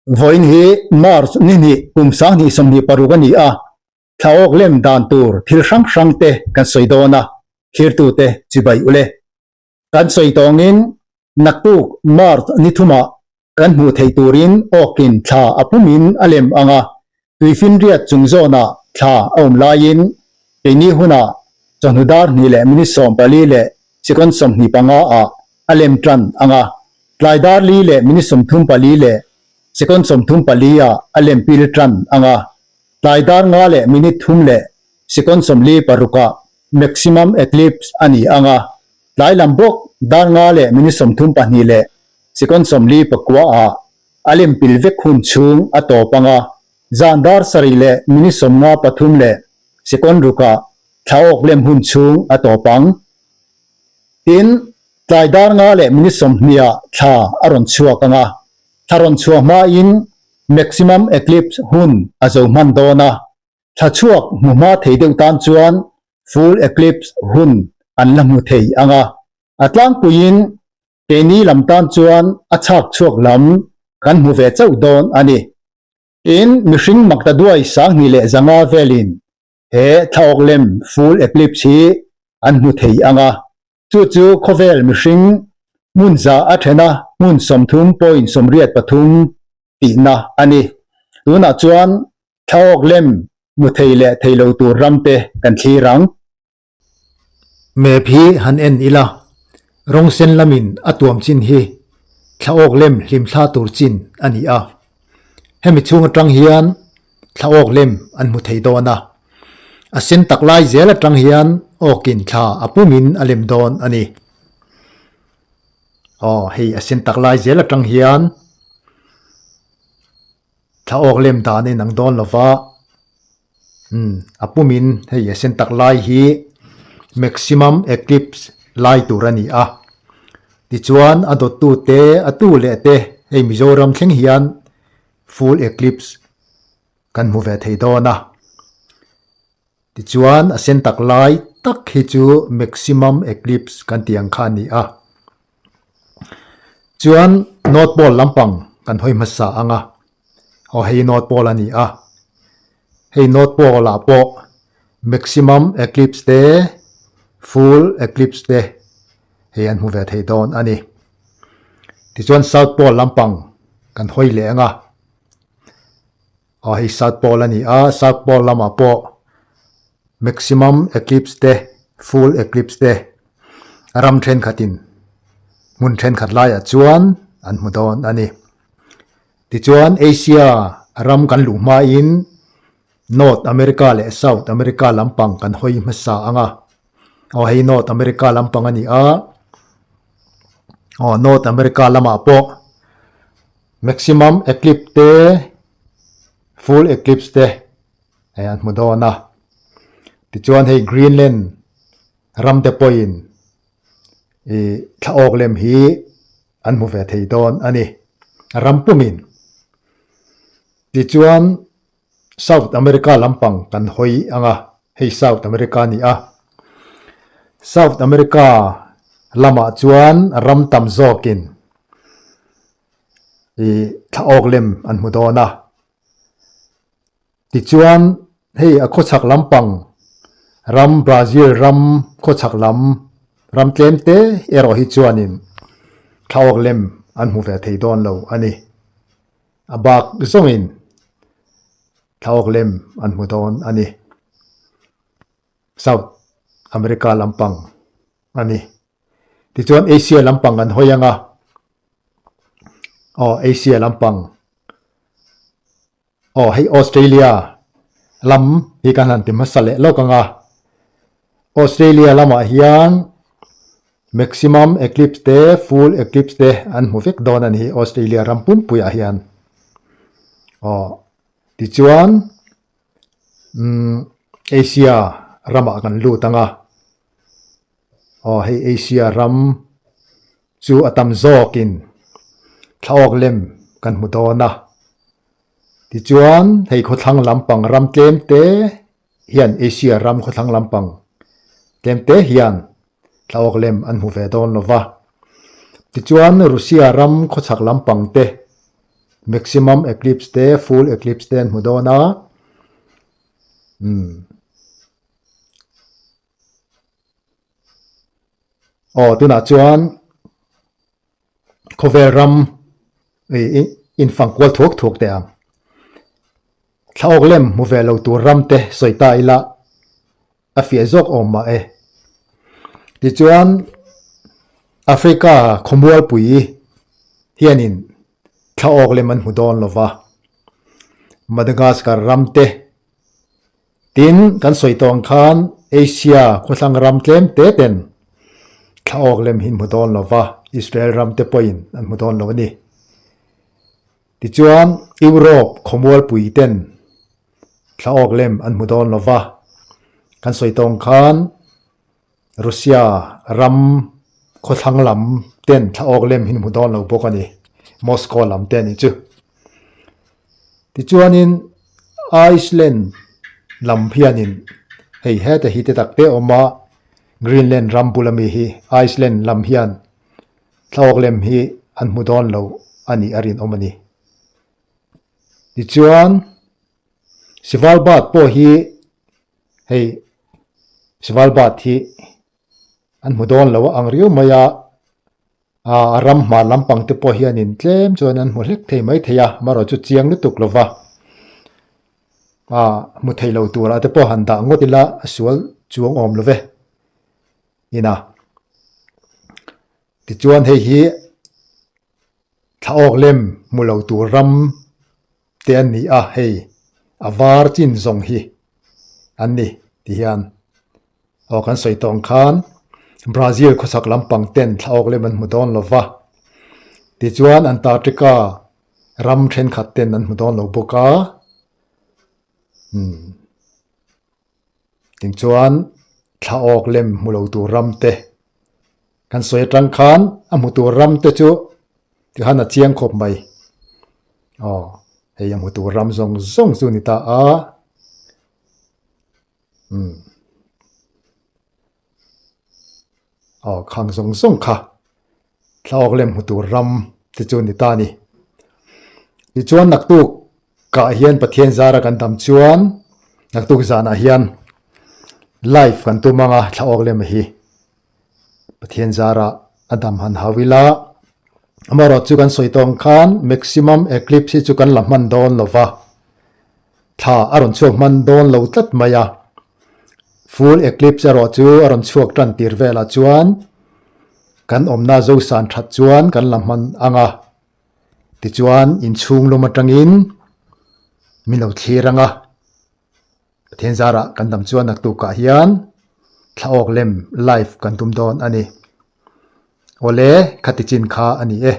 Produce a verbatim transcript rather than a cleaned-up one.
Vawiin hi March ni hni kum sang hni sawmhni paruk a ni a. Thla awk lem dan tur thil hrang hrang te kan sawi dawn a. Thlirtute chibai u le. Kan sawi tawngin naktuk March ni thuma kan hmuh theih turin awkin thla a pumin a lem anga, Tuifinriat chung zawna thla a um laiin, keini huna chawhnu dar hni le minute sawm pali le second sawmhni panga a a lem ṭan anga, tlai dar li le minute sawmthum pali le second sawmthum pali a a lem pil ṭan anga, tlai dar nga le minute thum le second sawmli paruka maximum eclipse a ni anga, tlai lam bawk dar nga le minute sawmthum pahni le second sawmli pakua a a lem pil vek hun chhung a tawp anga, zan dar sari le minute sawmnga pathum le second ruka thla awk lem hun chhung a tawp ang. Tin, tlai dar nga le minute sawmhnia thla a rawn chhuak anga, thla rawn chhuak hmain maximum eclipse hun a zo hman dawn a. Thla chhuak hmu hma thei deuh tan chuan full eclipse hun an la hmu thei anga, a tlangpuiin keini lam tan chuan a chhak chhuak lam kan hmu ve chauh dawn a ni. Tin, mihring maktaduai sang hnih leh zanga velin he thla awk lem full eclipse hi an hmu thei anga, chu chu khawvel mihring hmun za a ṭhena hmun sawmthum point sawmriat pathum tihna a ni. Tunah chuan thla awk lem hmu thei leh thei lo tur ram te kan thlir ang. Map hi han en ila, rawng sen lamin a tuam chin hi thla awk lem hlimthla tur chin a ni a. Hemi chhung aṭang hian thla awk lem an hmu thei dawn a. A sen tak lai zel aṭang hian awkin thla a pumin a lem dawn a ni. Aw, hei a sen tak lai zel aṭang hian thla awk lem dan a inang dawn lo va. Hmm, a pumin hei a sen tak lai hi maximum eclipse lai tur a ni a. Tichuan a dawttute, a tu leh te, hei Mizoram thleng hian full eclipse kan hmu ve thei dawn a. Tichuan a sen tak lai tak hi chu maximum eclipse kan tih ang kha a ni a. Chuan North Pole lampang kan hawi hmasa anga. Aw, hei North Pole a ni a. Hei North Pole-ah pawh maximum eclipse te, full eclipse te hei an hmu ve thei dawn a ni. Tichuan South Pole lampang kan hawi leh anga. Aw, hei South Pole a ni a, South Pole lamah pawh maximum eclipse te, full eclipse te ram ṭhenkhatin hmun ṭhenkhat laiah chuan an hmu dawn a ni. Tichuan Asia ram kan luh hmain North America leh South America lampang kan hawi hmasa anga. Aw, hei North America lampang a ni a. Aw, North America lamah pawh maximum eclipse te, full eclipse te, eh, an hmu dawn a. Tichuan hei Greenland ram te pawhin, eh, thla awk lem hi an hmu ve thei dawn a ni, ram pumin. Tichuan South America lampang kan hawi anga, hei South America a ni a. South America lamah chuan ram tam zawkin, i, thla awk lem an hmu dawn a. Tichuan hei a khawchhak lampang, ram Brazil ram khawchhak lam, ram tlem te erawh hi chuanin thla awk lem an hmu ve thei dawn lo a ni. A bak zawngin thla awk lem an hmu dawn a ni. South America lampang a ni. Tichuan Asia lampang kan hawi anga. Aw, Asia lampang. Aw, hei Australia lam hi kan han ti hmasa leh lawk anga. Australia lamah hian maximum eclipse te, full eclipse te an hmu vek dawn a ni hi Australia ram pumpuiah hian. Aw, tichuan, mm, Asia ramah kan lut anga. Aw, hei Asia ram chu a tam zawkin thla awk lem kan hmu dawn a. Tichuan hei khawthlang lampang ram tlem te hian, Asia ram khawthlang lampang tlem te hian thla awk lem an hmu ve dawn lo va. Tichuan Russia ram khawchhak lampang te, maximum eclipse te, full eclipse te an hmu dawn a. Hmm. Aw, tunah chuan khawvel ram, i, i, infang kual thuak thuak te ang. Thla awk lem hmu ve lo tur ram te sawi ta ila, a fiah zawk awm mah e. Tichuan Africa khawmualpui hianin thla awk lem an hmu dawn lo va. Madagascar ram te, tin kan sawi tawng khan Asia khawthlang ram tlem te ten thla awk lem hi an hmu dawn lo va. Israel ram te pawhin an hmu dawn lo a ni. Tichuan Europe khawmualpui ten thla awk lem an hmu dawn lo va. Kan sawi tawng khan Russia ram khawthlang lam ten thla awk lem hi an hmu dawn lo bawk a ni. Moscow lam te a ni chu. Tichuanin Iceland lam hianin hei heta hi te tak te awm a, Greenland ram bula mi hi Iceland lam hian thla awk lem hi an hmu dawn lo a ni a rinawm a ni. Tichuan Svalbard pawh hi hei Svalbard hi an hmu dawn lo a ang riau mai a, a, a ram hmar lampang te pawh hianin tlem chuan an hmu hlek thei mai thei a, amarawh chu chiang lutuk lo va. A, hmu thei lo turah te pawh han dah ngawt ila a sual chuang awm lo ve. Ina. Tichuan hei hi thla awk lem hmu lo tur ram te an ni a, hei a var chin zawng hi an ni ti hian. Aw, kan sawi tawng khan Brazil khawsak lampang ten thla awk lem an hmu dawn lo va. Tichuan Antarctica ram ṭhenkhat ten an hmu dawn lo bawk a. Hmm. Tichuan thla awk lem hmu lo tur ram te kan sawi aṭang khan a hmu tur ram te chu tikhan a chiang khawp mai. Aw, hei a hmu tur ram zawng zawng chu ni ta a. Hmm. Aw, khang zawng zawng kha thla awk lem hmu tur ram te chu ni ta ni. Tichuan naktukah hian Pathian zara kan dam chuan naktuk zanah hian live kan tum anga thla awk lem hi Pathian zara a dam han hau ila. Amarawh chu kan sawi tawng khan maximum eclipse hi chu kan la hman dawn lo va. Thla a rawn chhuak hman dawn lo tlat mai a. Full eclipse erawh chu a rawn chhuak ṭan tir velah chuan kan awmna zosan ṭhat chuan kan la hman anga. Tichuan inchhung lum aṭangin min lo thlir anga. Pathian zara kan dam chuan naktukah hian thla awk lem live kan tum dawn a ni. Awle, khati chin kha a ni e.